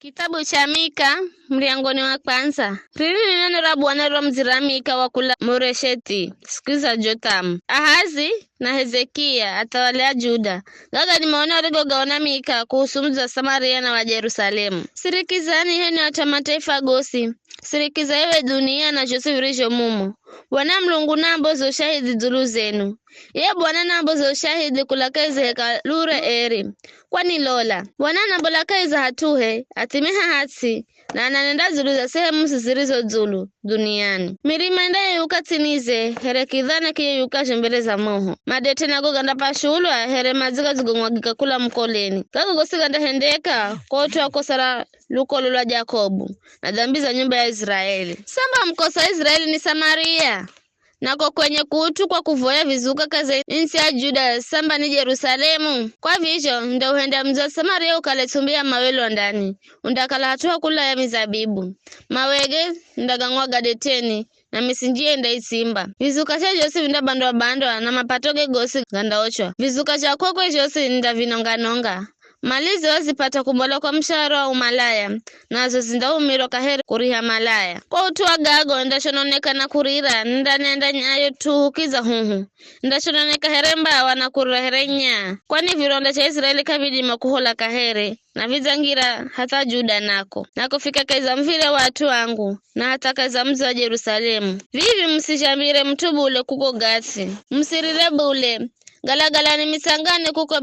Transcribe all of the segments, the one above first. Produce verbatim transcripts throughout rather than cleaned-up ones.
Kitabu cha Mika, muryango ni wa kwandza. Riri ni neno ra Bwana riromudzira Mika wa kula Moresheti, siku za Jotamu, Ahazi na Hezekia, athawali a Juda. Gaga ni maono arigogaona Mika kuhusu mudzi wa Samaria na wa Jerusalemu. Sirikizani, h'enwi at'u a mataifa gosi, sirikiza ewe dunia na zhosi virizho mumo. Bwana Mulungu naamboze ushahidhi dzulu zenu. Ye Bwana naamboze ushahidhi kula kahi za hekalure eri. Kwani lola, Bwana anambola kahi za hat'uhe, athimiha hatsi, na ananenda dzulu za sehemu zirizo dzulu duniani. Mirima indayeyuka ts'inize, here kidhana kiyeyukazho mbere za moho. Madete nago gandapashulwa, here madzi gadzigomwagika kula mukoleni. Gago gosi gandahendeka kwa ut'u wa kosa ra lukolo lwa Jakobu, na dhambi za nyumba ya Israeli. Samba mukosa wa Israeli ni Samaria, nako kwenye kut'u kwa kuvoya vizuka kahi za ntsi ya Juda samba ni Jerusalemu. Kwa vizho, ndauhenda mudzi wa Samaria ukale ts'umbi ya mawe lwandani, undakala hat'u ha kulaya mizabibu. Mawege ndagang'waga deteni, na misindji yendaitsimba. Vizuka zhe zhosi vindabandwa-bandwa, na mapatoge gosi gandaochwa. Vizuka zha kwekwe zhosi ndavinonga-nonga. Malize wazipata kumbola kwa mushahara wa umalaya, nazo zindaumirwa kaheri kuriha malaya. Kwa ut'u wa gago ndashononeka na kurira, ndanenda nyayo t'uhu kidza huhu. Ndashononeka here mbawa na kurira here nyaa, kwani vironda zha Israeli k'avidima kuhola kaheri, na vidzangira hatha Juda nako, na kufika kahi za muv̱ire wa at'u angu, na hatha kahi za mudzi wa Jerusalemu. Vivi musizhambire mut'u bule kuko Gathi, musirire bule, galagalani mitsangani kuko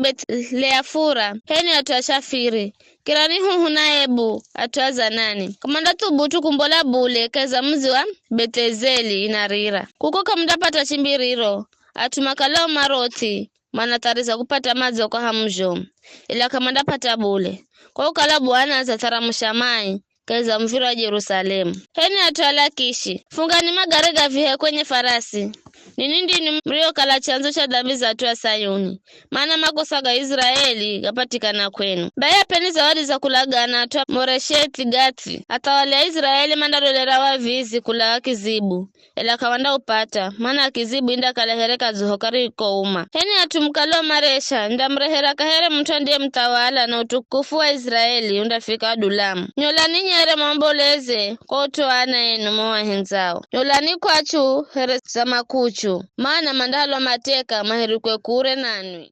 Beth-Leafura, h'enwi at'u a Shafiri, kirani huhu na ebu at'u a Zanani. K'amandathubutu kumbola bule kahi za mudzi wa Bethezeli inarira. Kuko k'amundapata chimbiriro, at'u makalao Marothi manathariza kupata madzi kwa hamu zhomu, ela k'amandapata bule, kwa kukala Bwana adzatharamusha mai kahi za muv̱iro wa Jerusalemu. H'enwi at'u a Lakishi, fungani magari gavihe kwenye farasi. Ninwi ndinwi muriokala chandzo cha dhambi za at'u a Sayuni, mana makosa ga Israeli gapatikana kwenu. Bai apeni zawadi za kulagana at'u a Moresheti Gathi, athawali a Israeli mandalolera wavizi kulaga kizibu, ela k'awandaupata, mana kizibu indakala here kadzoho karikouma. H'enwi at'u mukalao Maresha, ndamurehera kahere mut'u andiyemuthawala, na utukufu wa Israeli undafika Adulamu. Nyolani nyere mwamboleze kwa ut'u wa ana enu muwahendzao. Nyolani kw'achu here za makuchu, mana mandahalwa mateka mahirikwe kure nanwi.